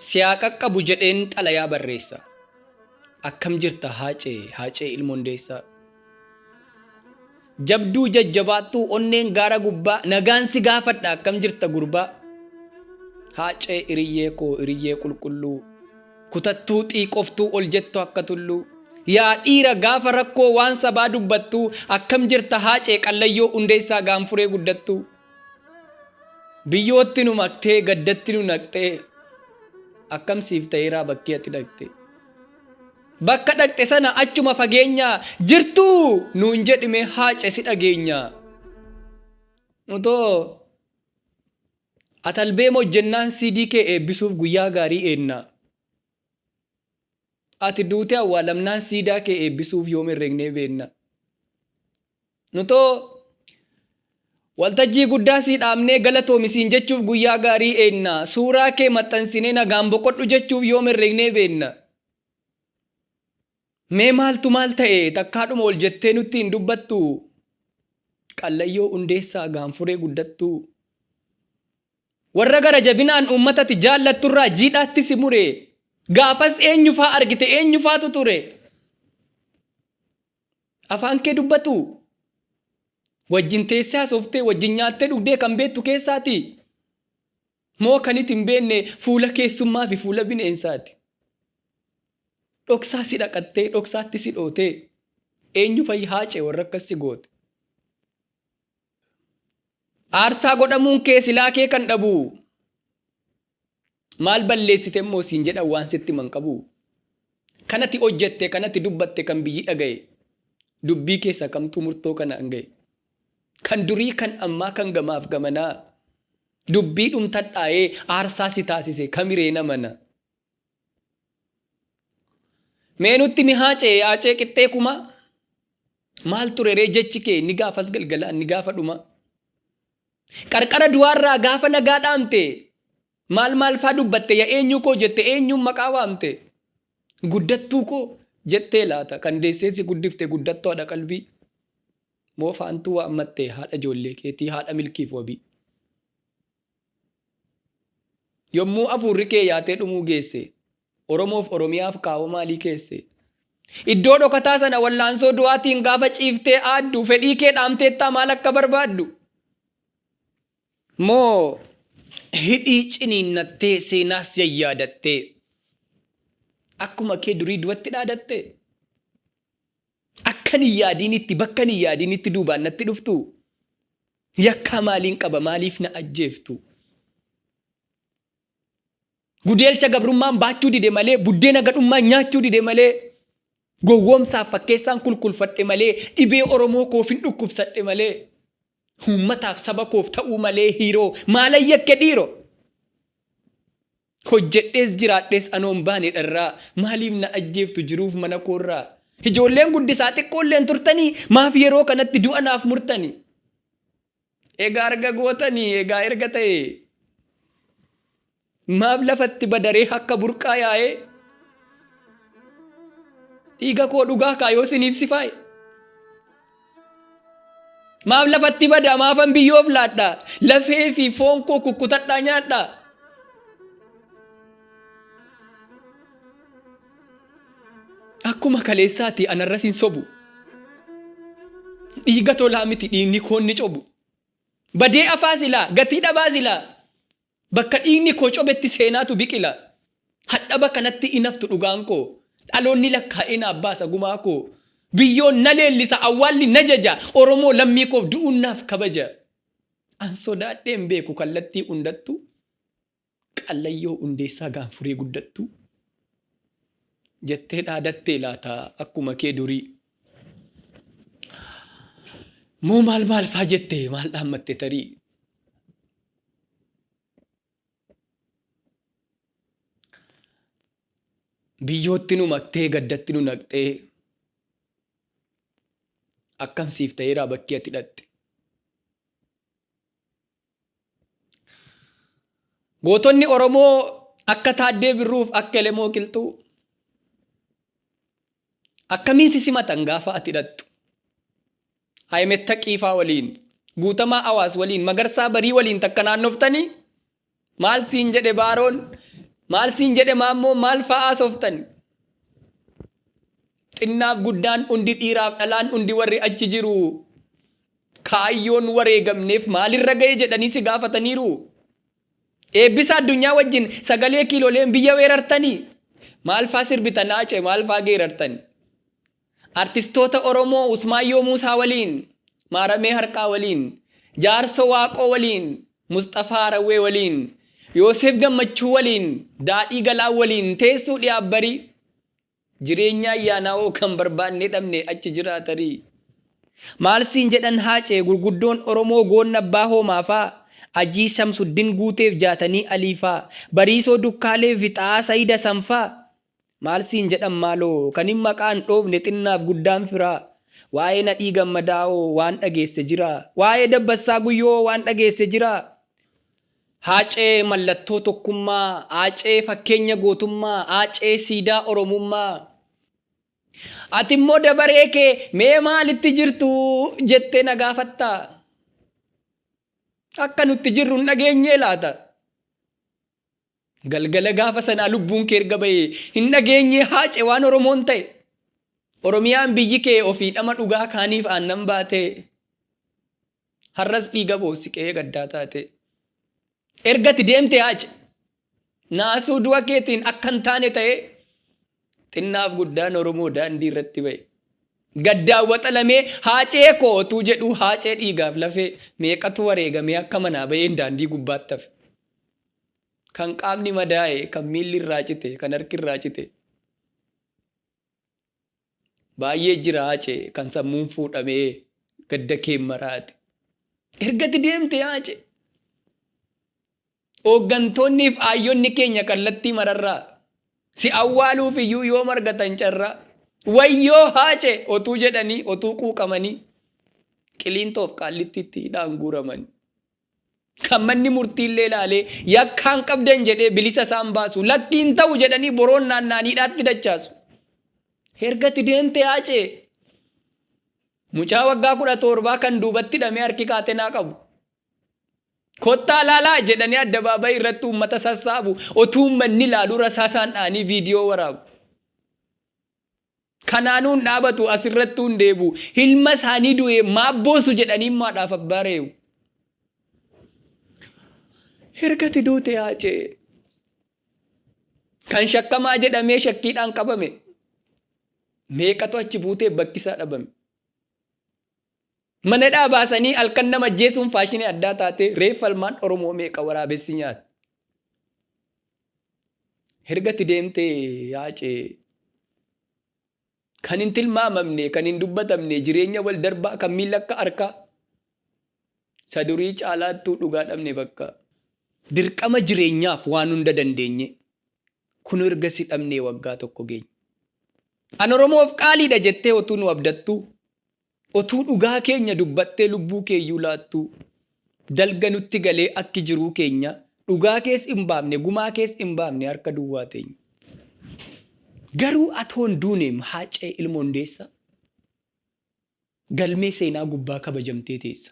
Si haa qaqqabu jedheen xalayaa barreessa. Akkam jirta Haacee, Haacee ilma Hundeessaa. Jabduu jajjabaattuu onneen gaara gubbaa nagaan si gaafadha akkam jirta gurbaa. Haacee iriyyee koo iriyyee qulqulluu kutattuu xiiqoftuu ol jettu akka tulluu. Yaa dhiira gaafa rakkoo waan sabaa dubbattuu akkam jirta Haacee qallayyoo Hundeessaa gaanfuree guddattuu. Biyyootti nu maktee gaddatti nu naqxee akkam siif ta'eeraa bakkee ati dhaqxe. Bakka dhaqxe sana achuma fageenyaa jirtuu nuun jedhime Haace si dhageenya. Utoo ati albeema hojjennaan CD kee eebbisuuf guyyaa gaarii eenna. Ati duutee awwaalamnaan siidaa kee eebbisuuf yoom herregnee beenna. Nutoo waltajjii guddaa sii dhaabnee galatoomi siin jechuuf guyyaa gaarii eenna. Suuraa kee maxxansinee nagaan boqodhu jechuuf yoom herregnee beenna. Mee maaltu maal ta'e takkaadhuma ol jettee nutti hin dubbattu? Qallayyoo Hundeessaa gaanfuree guddattuu. Warra gara jabinaan uummata ati jaallatturraa jiidhaatti si mure. Gaafas eenyufaa argite eenyufaatu ture? Afaan kee dubbatu? Wajjin teessee haasooftee wajjin nyaattee dhugdee kan beektu keessaati? Moo kan iti hin beekne fuula keessummaa fi fuula bineensaati? Dhoksaa si dhaqattee dhoksaatti si dhootee eenyu fa'i Haacee warra akkas si goote? Aarsaa godhamuun kee silaa kee kan dhabu. Maal balleessite immoo siin jedhan waan sitti himan qabu. Kanati hojjette kanati dubbatte kan biyyi dhaga'e. Dubbii keessa kamtuu murtoo kanaan ga'e. Kan durii kan ammaa kan gamaaf gamanaa. Dubbii dhumtadhaa'ee aarsaa si taasise kamiree namana. Mee nutti mi Haacee Haacee qixxee kumaa. Maal ture ree jechi kee inni gaafas galgalaa inni gaafa dhumaa. Qarqara du'aarraa gaafa nagaa dhaamte maal maal faa dubbatte ya eenyuu koo jette eenyuun maqaa waamte. Guddattuu koo jettee laata kan deessee si guddifte guddattuu haadha qalbii. Moo faantuu waammatte haadha ijoollee keetii haadha milkiif wabii. Yommuu afuurri kee yaatee dhumuu geesse, Oromoof Oromiyaaf kaawoo maalii keesse? Iddoo dhokataa sana wallaansoo du'aatiin gaafa ciiftee aaddu, fedhii kee dhaamteettaa maal akka barbaaddu? Moo hidhii ciniinnattee seenaas yayyaadattee, akkuma kee durii du'atti dhaadatte? Akkan hin yaadiinitti, bakkan hin yaadiinitti duubaan natti dhuftuu? Yakkaa maaliin qaba maaliif na ajjeeftu? Gudeelcha gabrummaan baachuu dide malee, buddeena gadhummaan nyaachuu dide malee, gowwoomsaaf fakkeessaan kulkulfadhe malee, dhibee Oromoo koofin dhukkubsadhe malee, uummataaf saba koof ta'uu malee hiiroo maalan yakke dhiiroo? Hojjedhees jiraadhees anoo hin baane dharraa maaliif na ajjeeftu jiruuf mana koorraa? Ijoolleen guddisaa xiqqoolleen turtanii maaf yeroo kanatti du'a naaf murtanii? Egaa erga gootanii egaa erga ta'e maaf lafatti badaree akka burqaa yaa'ee dhiiga koo dhugaa kaa yoo isiniif sifaa'e? Maaf lafatti bada maafan biyyoof laadha lafee fi foon koo kukkutadhaa nyaadha. Akkuma kaleessaati anarras hin sobu. Dhiiga tolaa miti dhiigni koon ni cobu. Badee afaa silaa gatii dhabaa silaa Bakka dhiigni koo cobetti seenaatu biqila. Hadhaba kanatti in haftu dhugaan koo. Dhaloonni lakkaa'ee naaf baasa gumaa koo. Biyyoon na leellisa awwaalli na jaja. Oromoo lammii koof du'uun naaf kabaja. An sodaadhee hin beeku kallattii hundattuu. Qallayyoo Hundeessaa Gaanfuree guddattuu. Jettee dhaadattee laata akkuma kee durii. Moo maal maal faa jette maal dhaammatte tarii. Biyyootti nu maktee gaddatti nu naqxee akkam siif ta'eeraa bakkee ati dhaqxe. Gootonni Oromoo akka Taaddee Birruuf akka Elemoo Qilxuu akkamiin si simatan gaafa ati dhaqxu? Hayimetta Qiifaa waliin, Guutamaa Awaas waliin, Magarsaa Barii waliin takka naannoftanii maal siin jedhe Baaroon? Maal siin jedhe maammoo, maal fa'aa haasoftan? Xinnaaf guddaan hundi, dhiiraaf dhalaan hundi, warri achi jiru kaayyoon wareegamneef maalirra ga'e jedhanii si gaafataniiru. Eebbisa addunyaa wajjin sagalee kiiloleen biyya weerartanii, maal faa sirbitan Haacee, maal faa geerartani? Artistoota Oromoo Usmaayyoo Muusaa waliin, Maaramee Harqaa waliin, Jaarsoo Waaqoo waliin, Musxafaa Harawwee waliin, Yoosef Gammachuu waliin, Daadhii Galaa waliin teessuu dhiyaabbarii. Jireenya ayyaanaa hoo kan barbaannee dhabne achi jiraatarii. Maal siin jedhan Haacee gurguddoon Oromoo, goonna abbaa hoomaafaa, Ajii Shamsuddin Guuteef Jaatanii Aliifaa, Bariisoo Dukkaalee fi Xaa'aa Sayid Hasanfaa? Maal siin jedhan maaloo kan hin maqaan dhoofne xinnaaf guddaan firaa? Waa'ee Nadhii Gammadaa hoo waan dhageesse jiraa? Waa'ee Dabbassaa Guyyoo hoo waan dhageesse jiraa? Haacee mallattoo tokkummaa, Haacee fakkeenya gootummaa, Haacee siidaa Oromummaa. Ati immoo dabaree kee mee maalitti jirtu jettee na gaafattaa? Akka nutti jirru hin dhageenyee laata? Galgala gaafa sanaa lubbuun kee erga bahee hin dhageenyee Haacee waan Oromoon ta'e? Oromiyaan biyyi kee ofii dhama dhugaa kaaniif aannan baatee. Har'as dhiiga boossi qe'ee gaddaa taate. Erga ati deemte Haace, naasuu du'a keetiin akka hin taane ta'ee xinnaaf guddaan Oromoo daandii irratti ba'e. Gaddaan waxalamee Haacee koo otuu jedhuu, Haacee dhiigaaf lafee meeqatu wareegamee akka manaa ba'een daandii gubbaatti hafe. Kan qaamni madaa'e, kan miilli irraa cite, kan harki irraa cite. Baay'ee jira Haacee kan sammuun fuudhamee gadda kee maraate. Ergati deemte Haacee. Hooggantoonniif aayyonni keenya kallattii mararraa si awwaaluuf iyyuu yoom argatan carraa? Wayyoo Haacee otuu jedhanii, otuu quuqamanii, Qiliintoof Qaallittiitti hidhaan guuramanii. Kan manni murtiillee ilaalee yakkaan qabdan jedhee bilisa isaan baasu, lakkiin ta'u jedhanii boroon naanna'anii hidhaatti dachaasu. Ergati deemte Haacee, mucaa waggaa 17 kan duubatti hidhamee harki kaatenaa qabu. Kottaa laalaa jedhanii addabaabayii irratti uummata sassaabu, otuu uummanni ilaaluu rasaasaan dha'anii viidiyoo waraabu. Kanaanuu hin dhaabatu, asirrattuu hin deebu. Ilma isaanii du'e maaf boossu jedhanii immaadhaaf abbaa reebu. Ergati duute Haacee. Kan shakkamaa jedhamee shakkiidhaan qabame. Meeqatu achi buutee bakki isaa dhabame. Manadhaa baasanii halkan nama ajjeesuun faashinii addaa taatee reeffa ilmaan Oromoo meeqa waraabessi nyaate. Ergatti deemtee Haacee, kan hin tilmaamamne, kan hin dubbatamne, jireenya wal darbaa kan miila akka harkaa isa durii caalaattuu dhugaa dhabne bakka. Dirqama jireenyaaf waan hunda dandeenye kun erga si dhabnee waggaa tokko geenye. An Oromoof qaaliidha jettee otuu nu abdattuu, otuu dhugaa keenya dubbattee lubbuu keeyyuu laattuu, dalga nutti galee akki jiruu keenya, dhugaa kees hin baafne, gumaa kees hin baafne, harka duwwaa teenya. Garuu atoon duuneem Haacee ilma Hundeessaa, galmee seenaa gubbaa kabajamtee teessa.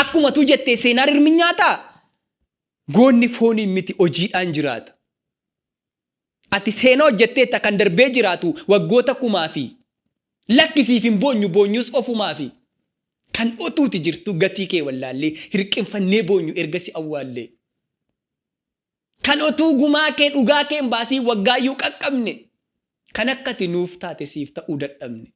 Akkuma tu jettee seenaa rirmi nyaataa? Goonni fooniin miti, hojiidhaan jiraata. Ati seenaa hojjetteetta kan darbee jiraatu waggoota kumaafi. Lakki, siif hin boonyu, boonyus ofumaafi. Kan otuuti jirtuu gatii kee wallaallee hirqinfannee boonyu erga si awwaallee. Kan otuu gumaa kee dhugaa kee hin baasiin waggaayyuu qaqqabne. Kan akka ati nuuf taate siif ta'uu dadhabne.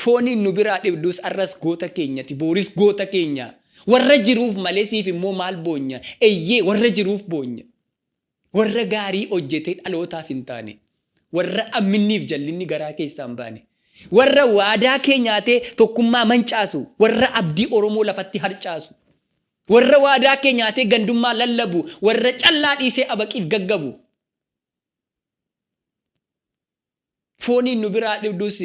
Fooniin nu biraa dhibdus har'as goota keenyati, booris goota keenya. Warra jiruuf malee siif immoo maal boonya? Eyyee, warra jiruuf boonya. Warra gaarii hojjetee dhalootaaf hin taane. Warra amminniif jallinni garaa keessaa hin baane. Warra waadaa kee nyaatee tokkummaa mancaasu. Warra abdii Oromoo lafatti harcaasu. Warra waadaa kee nyaatee gandummaa lallabu. Warra callaa dhiisee abaqiif gaggabu. Fooniin nu biraa dhibdus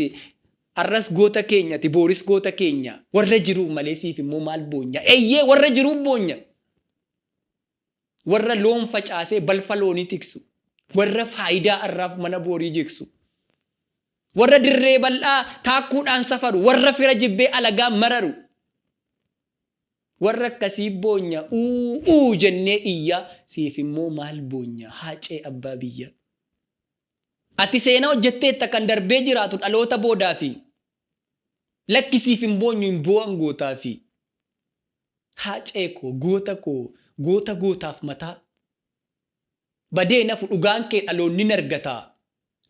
har'as goota keenyati, booris goota keenya. Warra jiruuf malee siif immoo maal boonya? Eyyee, warra jiruuf boonya. Warra loon facaasee balfa loonii tiksu. Warra faayidaa har'aaf mana boorii jigsu. Warra dirree bal'aa taakkuudhaan safaru. Warra fira jibbee alagaa mararu. Warra akkasii boonya uu uu jennee iyyaa, siif immoo maal boonya Haacee abbaa biyyaa. Ati seenaa hojjetteetta kan darbee jiraatu dhaloota boodaafi. Lakki siif hin boonyu hin boo'an gootaafi. Haacee koo goota koo goota gootaaf mataa. Badee hin hafu dhugaan kee dhaloonni hin argataa.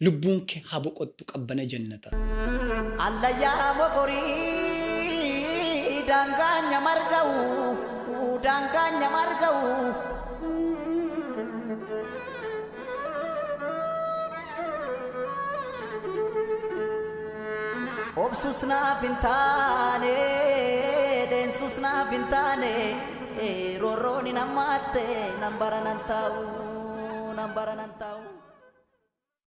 Lubbuun kee haa boqottu qabbana jannataa. Allayyaa mokorii daangaan marga'u daangaan marga'u. Obsus naaf hin taane deensus naaf hin taane roorroon hin hammaatte nan bara nan taa'u nan bara nan.